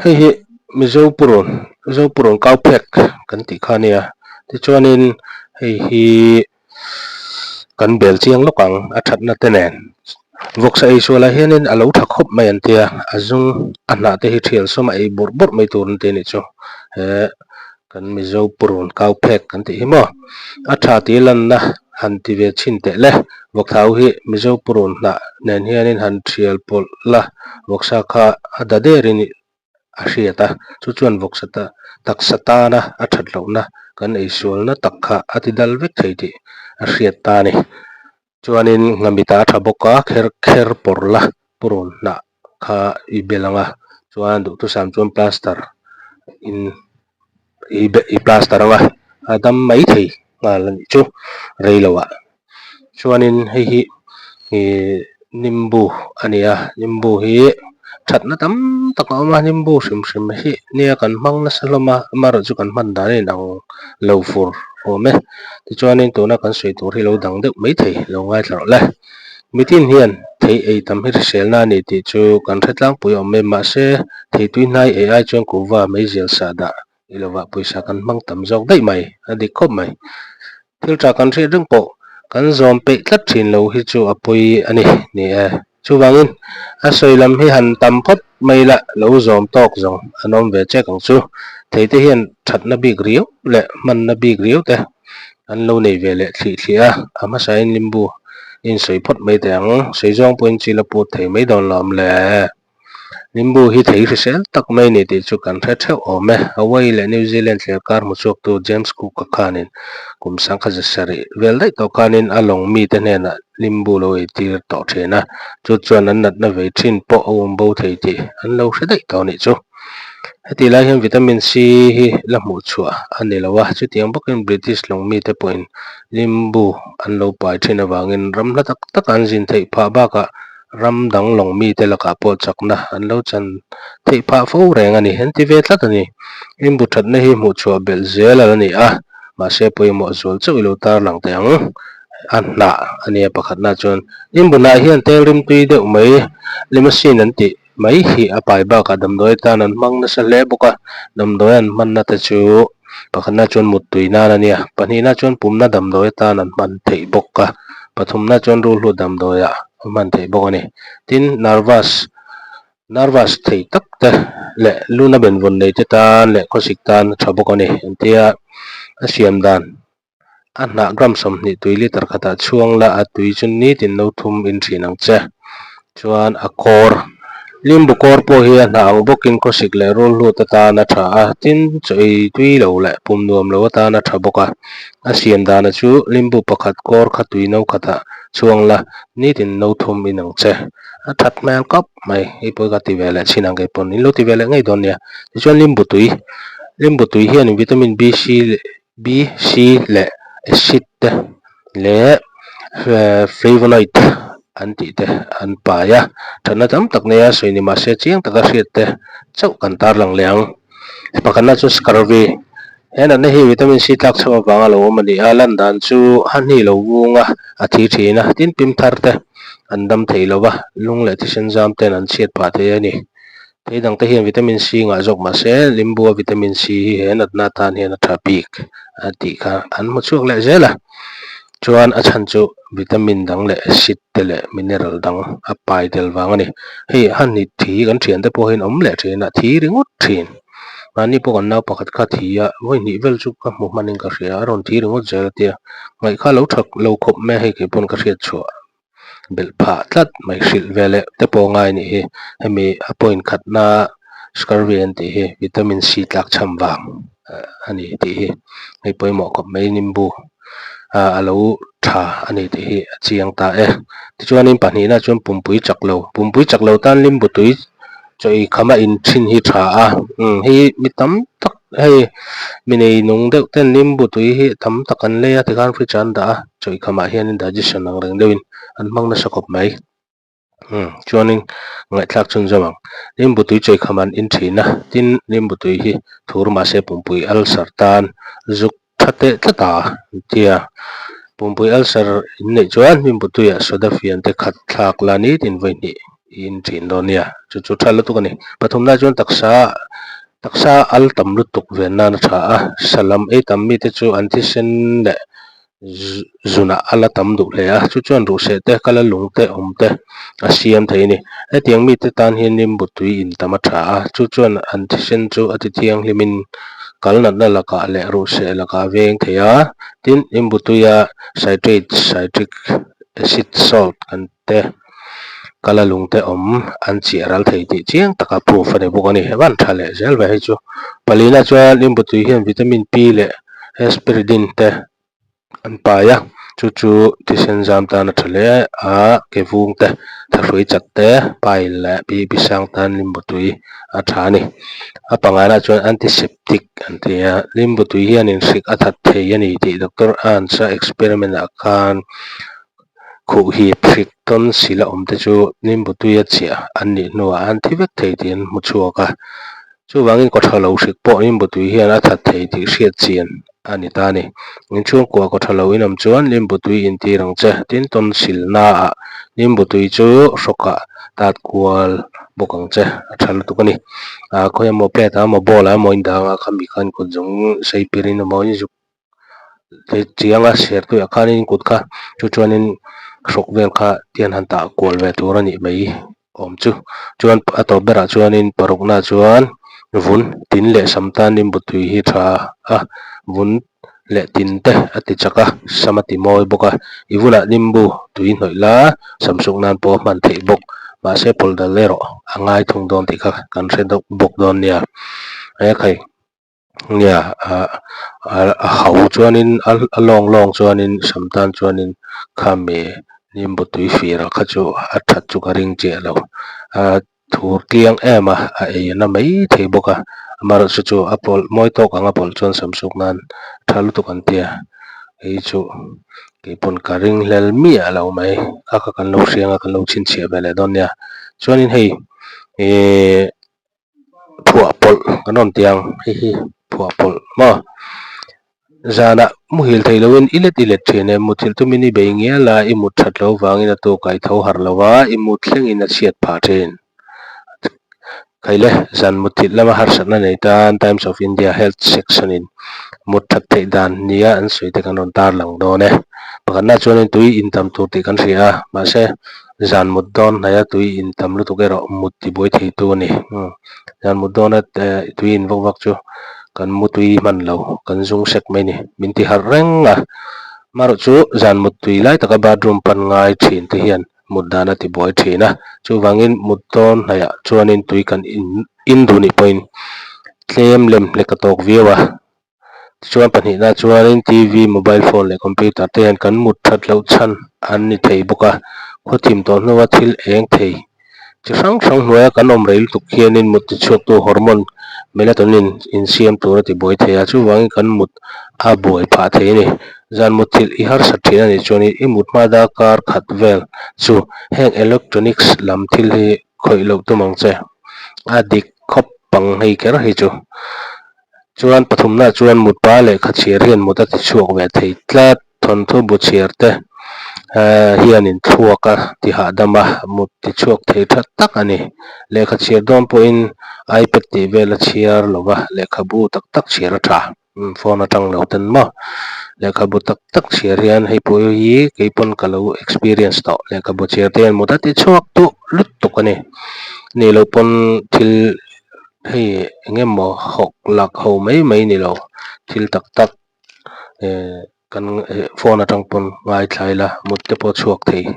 Hei hi Mizo purun Mizo purun kau phek kan tih kha a nia tichuanin hei hi kan bel chiang lawk ang a thatna te nen vawksa ei sualah hianin a lo tha khawp mai an tia a zung a hnah te hi thian sawm a ei bawrh bawrh mai tur an ti a nih chu he kan Mizo purun kau phek kan tih hi maw a tha tih lanna han ti ve chhin teh le vawkthau hi Mizo purun hnah nen hianin han thial pawlh la vawksa kha a da derin a hriat a, chu chuan vawksa ta taksa tana a that lohna kan eisualna tak kha a ti dal vek thei tih a hriat ta a ni. Chuanin nghamita a tha bawk a, kher kher pawr la purun hnah kha i bel ang a, chuan duhthusam chuan plaster in i i plaster ang a, a dam mai thei nghal a nih chu rei lo ah. Chuanin hei hi ihh nimbu a ni a nimbu hi thatna tam tak a awm a nimbu hrim hrim hi nia kan hmang nasa hlawm a amaherawhchu kan hman dan a inang lo fur awm e tichuanin tuna kan sawi tur hi lo dang deuh maithei lo ngaithla rawh le mitin hian thei ei tam hi hriselna a ni tih chu kan hre tlangpui awm e mahse thei tui hnai ei ai chuan kuhva meizial sahdah I lovah pawisa kan hmang tam zawk daih mai, a dik khawp mai. Thil tha kan hriat reng pawh kan zawm peih tlat thin lo hi chu a pawi a ni, ni e. Chuvangin a sawi lam hi han tam phawt mai la, lo zawm tawk zawng an awm ve chek ang chu. Theite hian thatna bik riau leh hmanna bik riau te an lo nei ve leh thlih thlih a, a hmasain limbu insawi phawt mai teh ang, sawi zawng pawhin chil a put thei mai dawn lo awm le. Limbu hi thei hrisel tak mai ni tih chu kan hre theuh awm e. Hawaii leh New Zealand thliarkar hmuchhuaktu James Cook-a khanin kum sangkhat za sarih vel daih tawh khanin a lawng mite hnenah limbu lo eitir tawh thin a, chu chuan an natna vei thin pawh a um bo thei tih an lo hre daih tawh nih chu. Hetih lai hian vitamin C hi la hmuh chhuah a ni lo a, chutiang bawkin British lawng mite pawhin limbu an lo pai thin avangin ram hla tak taka an zin theih phah bakah Ram dang lawng mite lakah pawh chakna an lo chan theih phah fo reng a ni. An ti ve tlat a ni. Inbu thatna hi hmuhchhuah belh zel a la ni a, mahse pawimawh zual chauh i lo tarlang teh ang. A hnah a nia pakhatna chuan inbu hnah hian tel rimtui deuh mai limousine an tih mai hi a pai bakah damdawi atan an hmang nasa hle bawk a, damdawi an hmanna te chu pakhatna chuan muttui nan a nia, pahnihna chuan pumna damdawi atan an hman theih bawk a. Pathumna chuan rulhlu damdawiah a hman theih bawk a ni. Tin, nervous nervous thei tak te leh luna benvawn nei te tan leh khawsik tan a tha bawk a ni. Engtia a siam dan a hnah gram 20 tui liter khatah chhuang la a tui chu nitin no thum in thin ang che. Chuan a kawr Limbu kawr pawh hi a hnah ang bawkin khawsik leh rulhlut atan a tha a, tin chaw ei tui lo leh pum nuam lo atan a tha bawk a. A siam dana chu limbu pakhat kawr kha tui no khatah chhuang la, nitin no thum in ang che. A that hmel kawp mai, hei pawh hi ka ti ve leh chin ang kei pawn in lo ti ve leh ngei dawn nia. Tichuan limbu tui, limbu tui hianin vitamin B, C leh B, C leh acid te leh flavonoid an tih te an pai a, thatna tam tak nia sawi ni mahse chiang taka hriat te chauh kan tarlang leh ang. Pakhatna chu scurvy, he natna hi vitamin C tlak chham avanga lo awm a ni a, lan dan chu a hni lo vung a, a thi thin a, tin pim thar te an dam thei lo va, lung leh thisen zam ten an chhiat phah thei a ni. Thei dangte hian vitamin C ngah zawk mahse limbu a vitamin C hi he natna atan hian a tha bik a tih kha an hmu chhuak leh zel a. Chuan a chhan chu vitamin dang leh acid te leh mineral dang a pai tel vang a ni. Hei a hni thi kan thiante pawh hian awm leh thin a, thi ringawt thin. Mahni pawh kan nau pakhat kha thi a, vawi hnih vel chu ka hmu hmanin ka hria a, a rawn thi ringawt zel a tia. Ngaih kha lo tha lo khawp mai a hei kei pawn ka hriat chhuah. belh phah tlat mai hrilh ve leh te pawh ngai anih hi hemi a point khatna scurvy an tih hi vitamin C tlak chham vang a ni tih hi hei pawimawh khawp mai nimbu ah a lo tha a ni tih hi a chiang ta e tichuanin pahnihna chuan pumpui chak lo pumpui chak lo tan limbu tui chaw ei kham a in thin hi tha a umm hei mi tam tak hei mi nei nung deuh ten limbu tui hi tam tak an lei a tikhan fridge ah an dah a chaw ei khamah hianin digestion ang reng deuhin an hmang nasa khawp mai umm chuanin ngaihthlak chhunzawm ang limbu tui chaw ei kham an in thin a tin limbu tui hi thur mahse pumpui ulcer tan zuk tha teh tlat a tia pumpui ulcer in neih chuan limbu tuiah soda fian te khat thlak la nitin vawi hnih. I in thin dawn nia, chu chu tha lutuk a ni. Pathumna chuan taksa taksa al tam lutuk ven nan a tha a, sa lam ei tam mite chu an thisen leh zunah a la tam duh hle a, chu chuan ruhseh te, kala lung te awm te a siam thei a ni. Hetiang mite tan hian nimbu tui in tam a tha a, chu chuan an thisen chu a ti thianghlimin kal natna lakah leh ruhseh lakah a veng thei a, tin nimbu tuia citrate, citric acid salt kan te kala lung te awm an chiah ral thei tih chiang taka proof a ni bawk a ni. Van tha leh zel ve hei chu. Palina chuan limbu tui hian vitamin P leh hesperidin te an pai a, chu chu thisen zam tan a tha hle a, ke vung te, thahrui chat te, pai leh pi pi sang tan limbu tui a tha a ni. A pangainah chuan antiseptic an ti a, limbu tui hianin hrik a that thei a ni tih Doctor Ernst-a experiment ah khan Khuh hi hrik tawn sil a awm te chu nimbu tuia chiah an nih hnuah an thi vek thei tih an hmu chhuak a. Chuvangin kawtha lo hrik pawh nimbu tui hian a that thei tih hriat chian a ni ta a ni. Inchhungkua kawtha lo inawm chuan nimbu tui intir ang che tin tawn silnaah nimbu tui chu hrawkah tat kual bawk ang che a tha lutuk a ni. Ah khawi emaw plate ah emaw bowl ah emaw in dang a khami khan kut zawng sei pirin emaw in zuk chiang a ser tuiah khanin kut kha chu chuanin hrawk vel kha tian han tah kual ve tur a nih mai awm chu chuan a tawp berah chuanin parukna chuan vun tin leh sam tan nimbu tui hi tha a vun leh tin te a ti chak a sam a ti mawi bawk a i vunah nimbu tui hnawih la sam suk nan pawh a hman theih bawk mahse pawlh dal erawh a ngai thung dawn tih kha kan hre deuh bawk dawn nia ekhai. Nia ah a ho chuanin a lawng lawng chuanin sam tan chuanin khami nimbu tui fir kha chu a that chu ka ring chiah lo a thur tliang em a a ei na mai thei bawk a amaherawhchu chu a pawlh mawi tawk ang a pawlh chuan sam suk nan tha lutuk an tia hei chu keipawn ka ring hlel miah lo mai kha kha kan lo hriang a kan lo chhinchhiah ve leh dawn nia chuanin hei ihh. Phuah pawlh kan rawn ti ang hei hi phuah pawlh maw zanah muhil thei loin i let i let thin e muthilh tumin i bei ngial a i mut that lo vangin a tuk a i tho harh lo va i mut thlengin a chhiat phah thin khaile zan muthilh lama harsatna nei tan Times of India health section in mut that theih dan nia an sawi te kan rawn tarlang dawn e pakhatna chuanin tui intam tur tih kan hria a mahse. Zan mut dawn hnaia tui in tam lutuk erawh mut ti buai thei tu a ni. Zan mut dawna tui in vak vak chu kan mu tui hman lo, kan zung sek mai a ni. Min ti harh reng a. Amaherawh chu zan mut tui lai taka bathroom pan ngai thin te hian mut dan a ti buai thin a. Chuvangin mut dawn hnaihah chuanin tui kan in duh nih pawhin tlem lem hlek a tawk viau a. Tichuan pahnihna chuanin TV, mobile phone leh computer te hian kan mut that loh chhan an ni thei bawk a, khawthim tawh hnua thil eng thei chi hrang hrang hnuaia kan awm rei lutuk hianin mut tichhuaktu hormone melatonin insiam tur a ti buai thei a, chuvangin kan mut a buai phah thei a ni. Zan mut thilh i harsat thin a nih chuanin i mut hma darkar khat vel chu heng electronics lam thil hi khawih loh tum ang che a dik khawp ang hei kher hi chu. Chuan pathumna chuan mutpa lehkha chhiar hian mut a ti chhuak ve thei tlat. Thawnthu bu chhiar te hian in thluak a ti hahdam a, mut ti chhuak thei tha tak a ni. Lehkha chhiar dawn pawhin iPad tih vel a chhiar lo va, lehkhabu tak tak chhiar a tha. Phone atang lo ten maw. Lehkhabu tak tak chhiar hian hei pawh hi kei pawn ka lo experience tawh. Lehkhabu chhiar te hian mut a ti chhuak duh lutuk a ni. Ni lo pawn thil. Hei eng emaw hawk lak ho mai mai ni lo thil tak tak eh kan phone atang pawn ngaithla ila mut te pawh chhuak thei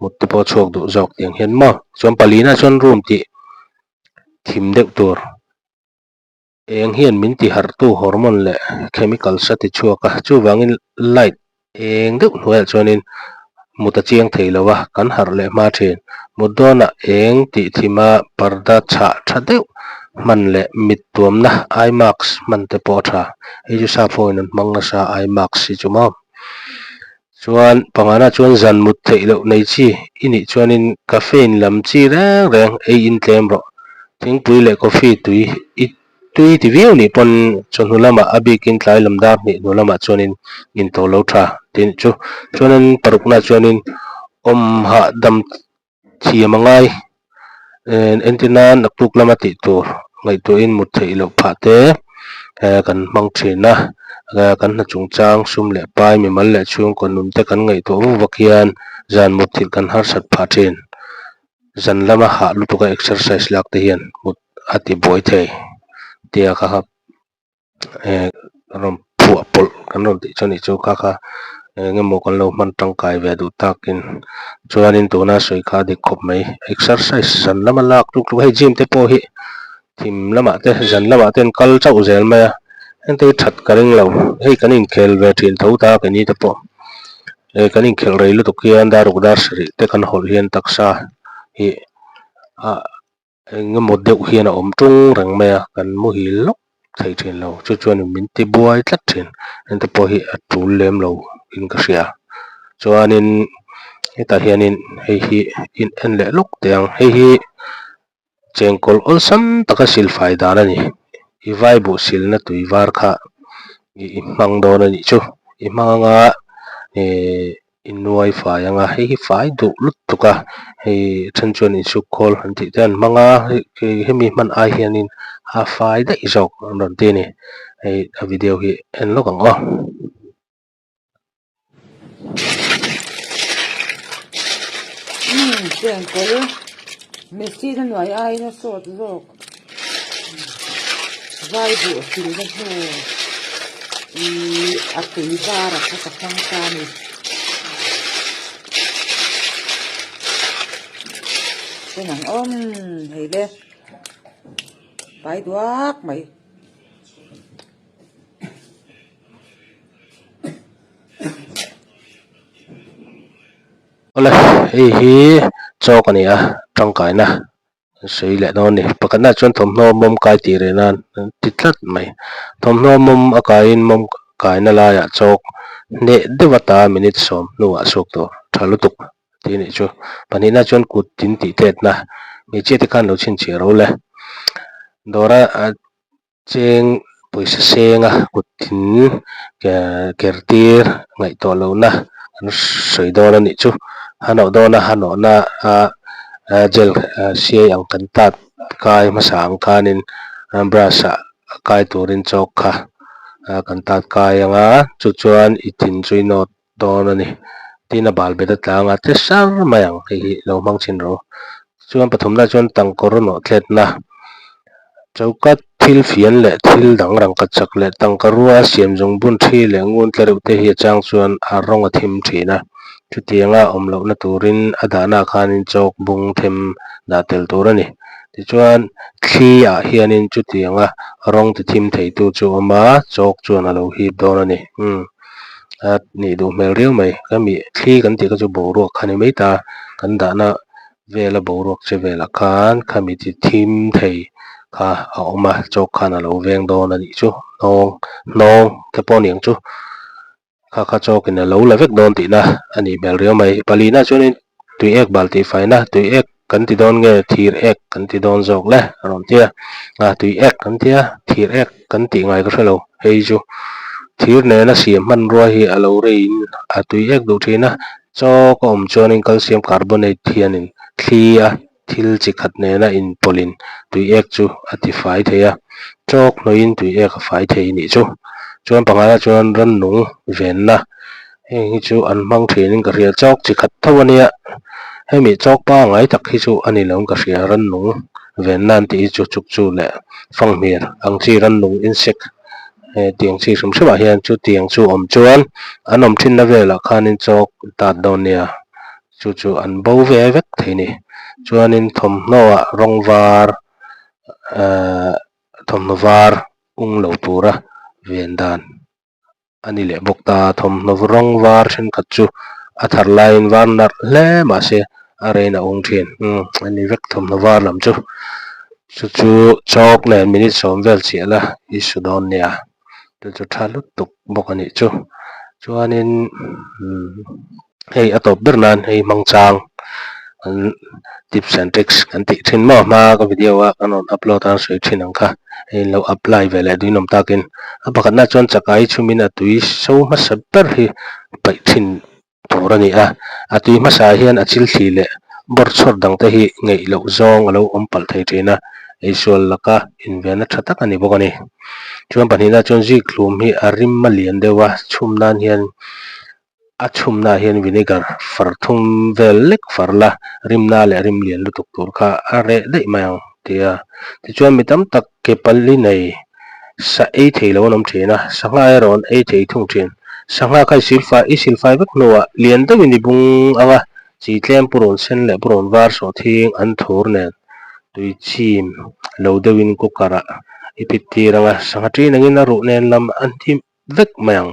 mut te pawh chhuak duh zawk tiang hian maw chuan palina chuan room tih thim deuh tur eng hian min ti harh tu hormone leh chemicals a ti chhuak a chuvangin light Eng deuh hnuaiah chuanin mut a chiang thei lo a, kan harh leh hma thin. Mut dawnah eng tih thima parda chhah tha deuh hman leh mit tuamna eye mask hman te pawh a tha. Hei chu sap ho in an hmang nasa eye mask hi chu maw. Chuan pangana chuan zan mut theih loh nei chi i nih chuanin caffeine lam chi reng reng ei in tlem rawh. Thingpui leh coffee tui i Tui ti viau nih pawn chawhnu lamah a bikin tlai lam dar hnih hnu lamah chuanin in to lo tha tih chu chuanin parukna chuanin awm hahdam thiam a ngai. Entir nan naktuk lama tih tur ngaihtuahin mut theih loh phah te kan hmang thin a, kan hna chungchang sum leh pai mimal leh chhungkaw nun te kan ngaihtuah vak vak hian zan mut thilh kan harsat phah thin. Zan lama hah lutuka exercise lak te hian mut a ti buai thei tia kha kha. Eh rawn phuah pawlh kan rawn tih chu a nih chu kha kha eng emaw kan lo hman tangkai ve duh takin chuanin tuna sawi kha a dik khawp mai exercise zan lama lak tluk tluk hei gym te pawh hi thim lamah te zan lamah te an kal chauh zel mai a heng te hi that ka ring lo hei kan inkhel ve thin tho ta keini te pawh eh kan inkhelh rei lutuk hian dar ruk dar sarih te kan hawlh hian taksa hi ah. Eng emaw deuh hian a awm tung reng mai a, kan muhil lawk thei thin lo. Chu chuan min ti buai tlat thin. Hengte pawh hi a tul lem lo in ka hria. Chuanin hetah hianin hei hi in en leh lawk teh ang. Hei hi chengkawl awlsam taka silfai dan a ni. I vai buh silna tui var kha i hmang dawn a nih chu. I hmang anga ihh. I nuai fai ang a, hei hi fai duh lutuk a, hei then chuan insuk khawl han tih te an hmang a, hei hemi hman ai hianin a fai daih zawk an rawn ti a ni, hei a video hi en lawk ang aw. Umm chengkawl machine a nuai aiin a sawt zawk. Vai buh silna hnu ihh a tui var a kha ka hmang ta a ni. Chen ang awm hei le pai duak mai. Awle hei hi chawk a ni a tangkaina Sawi leh dawn a ni. Pakhatna chuan thawmhnaw mawm kai tih reh nan an ti tlat mai. Thawmhnaw mawm a kaiin mawm kaina laiah chawk hneh deuh ata minute sawm hnuah chhuak tur tha lutuk tih a nih chu. Pahnihna chuan kut tin tih tletna hmeichhia te khan lo chhinchhiah ro le. Dawra Cheng pawisa senga kut thin ker tir ngaihtuah lohna an sawi dawn a nih chu. A nawh dawna a nawhna a gel siai ang kan tat kai hmasa ang khanin brush ah kai turin chawk kha kan tat kai ang a, chu chuan i thin chu i nawt dawn a ni. Tin a bal bet a tlang a, che sar mai ang hei hi lo hmang chhin rawh u. Chuan pathumna chuan tangkawr nawh thletna, choka thil fian leh thil dang rangkhat chak leh tangka rua a siam zung bun thi leh ngun tla reuh te hi a chang chuan a rawng a thim thin a. Chutianga awm lohna turin a dahna ah khanin chawk bung them dah tel tur a ni. Tichuan thli ah hianin chutianga rawng ti thim theitu chu a awm a, chawk chuan a lo hip dawn a ni. Umm. A nih duh hmel riau mai. Ka mi thli kan tih kha chu boruak kha ni mai ta. Kan dahna vela boruak che velah khan khami chi thim thei kha a awm a, chawk khan a lo veng dawn a nih chu. Hnawng hnawng te pawh a ni ang chu. Kha kha chawkin a lo la vek dawn tihna a nih hmel riau mai. Palina chuanin tui ek bal tih faina tui ek kan ti dawn nge thir ek kan ti dawn zawk le a rawn ti a. A tui ek kan ti a, thir ek kan tih ngai ka hre lo. Hei chu thir nena siam hmanrua hi a lo reiin a tui ek duh thin a. Chaw ka awm chuanin calcium carbonate hianin thli a thil chi khat nena inpawlhin tui ek chu a ti fai thei a. Chawk hnawihin tui ek a fai thei nih chu. Chuan pangalah chuan rannung venna Heng hi chu an hmang thinin ka hria, chawk chi khat tho a nia, hemi chawk pangngai tak hi chu a ni lo ka hria, rannung venna an tih hi chu chuk chu leh fanghmir ang chi rannung insect tiang chi hrim hrim ah hian chu tiang chu awm chuan an awm thinna velah khanin chawk tat dawn nia, chu chu an bo ve vek thei a ni, chuanin thawmhnaw ah rawng var ahh thawmhnaw var ung lo tura ven dan. A ni leh bawk ta, thawmhnaw rawng var thenkhat chu a thar laiin var narh hle mahse a rein a ung thin. Umm a ni vek thawmhnaw var lam chu. Chu chu chawk nen minute sawm vel chiah la i su dawn nia. Chu chu tha lutuk bawk a nih chu. Chuanin umm hei a tawp ber nan hei hmang chang an tips and tricks kan tih thin maw hma ka video a kan rawn upload a an sawi thin ang kha. Hei lo apply ve leh duinawm takin a pakhatna chuan chakai chhumin a tui so hmasa ber hi paih thin tur a ni a, a tui hmasa ah hian a chil thli leh Bawrchhawr dangte hi ngeih loh zawng a lo awm palh thei thin a, eisual laka invenna tha tak a ni bawk a ni. Chuan pahnihna chuan zikhlum hi a rim a lian deuh a, chhum nan hian a chhumnaah hian vinegar far thum vel lek far la, rimna leh rim lian lutuk tur kha a reh daih mai ang tia. Tichuan mi tam tak ke pali nei sa ei thei lo an awm thin a, sangha erawh an ei thei thung thin. Sangha kha i silfai i silfai vek hnuah lian deuhin i bung ang a, chi tlem purun sen leh purun var sawhthing an thur nen tui chim lo deuhin cooker ah i pit tir ang a, sangha ṭin angin a ruh nen lam an hnim vek mai ang.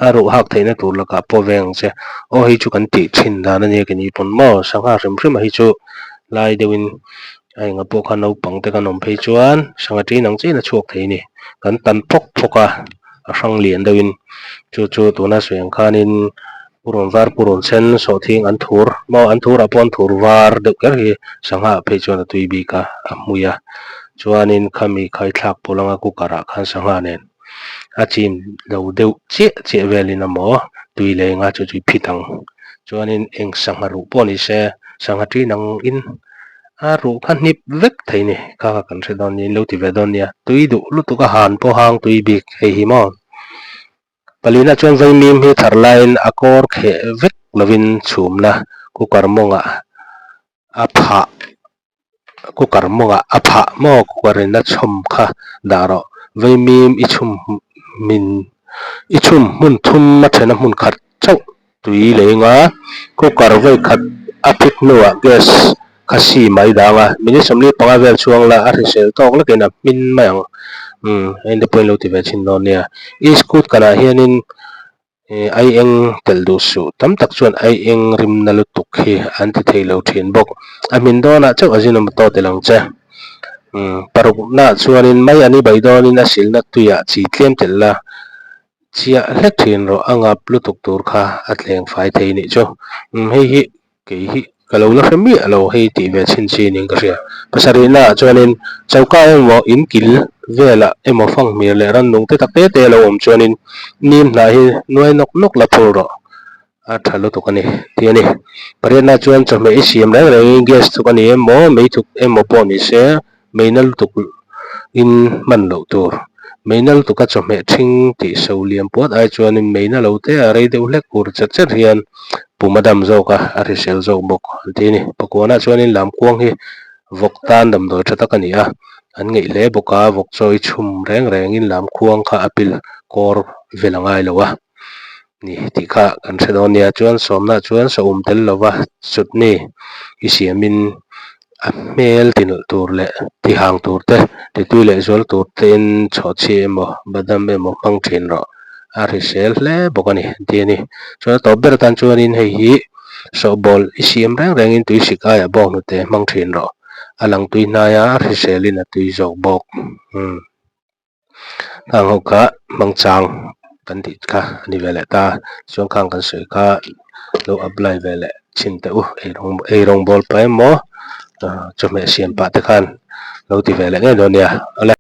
A ruh hak theihna tur lakah pawh veng ang che. Aw hei chu kan tih thin dan a nia ke ni pawn maw? Sangha hrim hrim a hi chu lai deuhin a enga pawh kha naupang te kan awm phei chuan sangha ṭin ang chiahin a chhuak thei a ni. Kan tan phawk phawk a, a hrang lian deuhin chu chu tuna sawi ang khanin purun var purun sen sawhthing an thur maw an thurah pawh an thur var deuh kher hi sangha ah phei chuan a tui bik a, a hmui a. Chuanin khami khaithlak pawlh anga cooker ah khan sangha nen. A chin lo deuh chiah chiah velin emaw tui leh enga chu chu i phit ang. Chuanin eng sangha ruh pawh ni se sangha ṭin angin a ruh kha hnip vek thei ni. Kha kha kan hre dawn nia in lo ti ve dawn nia. Tui duh lutuk a han pawh hang tui bik hei hi maw. Palina chuan vaimim hi thar laiin a kawr kheh vek lovin chhumna cooker mawngah a phah cooker mawngah a phah maw cooker in a chhawm kha dah rawh vaimim i chhum min i chhum hmun thum a then a hmun khat chauh tui leng a cooker vawi khat a phit hnuah gas kha si mai dang a minute 45 vel chhuang la a hrisel tawk lekin a hmin mai ang umm heng te pawhin lo ti ve chhin dawn nia iskut kanah hianin. Ai eng telh duh suh. Tam tak chuan ai eng rimna lutuk hi an ti thei lo thin bawk. A hmin dawnah chauh a zinawm tawh tel ang che. Paruknaah chuanin mai an i bei dawnin a silna tuiah chi tlem telh la, chiah hlek thin rawh a ngap lutuk tur kha a tleng fai thei nih chu. Hei hi Kei hi ka lo la hre miah lo hei tih ve chhin chi niin ka hria. Pasarihna ah chuanin choka emaw in kil velah emaw fanghmir leh rannung te tak te te a lo awm chuanin nim hnah hi nuai nawk nawk la phur rawh. A tha lutuk a ni tih a ni. Pariatna chuan chawhmeh i siam reng rengin gas thuk a ni emaw mei thuk emaw pawh ni se Meina lutuk in hman loh tur. Meina lutuka chawhmeh ṭhing tih so liam puat ai chuanin meina lo te a rei deuh hlek ur chet chet hian pum a dam zawk a, a hrisel zawk bawk an ti a ni. Pakuanah chuanin lamkuang hi vawk tan damdawi ṭha tak a ni a, an ngeih hle bawk a, vawk chaw i chhum reng rengin lamkhuang kha a pil kawr vel a ngai lo a ni tih kha kan hre dawn nia. Chuan sawmna chuan saum tel lova chutney i siamin a hmel tinawlh tur leh tihang tur te titui leh zual tur tein chhawhchhi emaw badam emaw hmang thin rawh a hrisel hle bawk a ni an ti a ni. Chuan a tawp ber atan chuanin hei hi sawhbawl i siam reng rengin tui sik aiah bawk hnute hmang thin rawh a lang tui hnai a a hriselin a tui zawk bawk umm. Khang ho kha hmangchang kan tih kha a ni ve leh ta chuan khang kan sawi kha lo apply ve leh chhin teh u ei rawng bawl pah emaw chawhmeh siam pah te khan lo ti ve leh ngei dawn nia awle.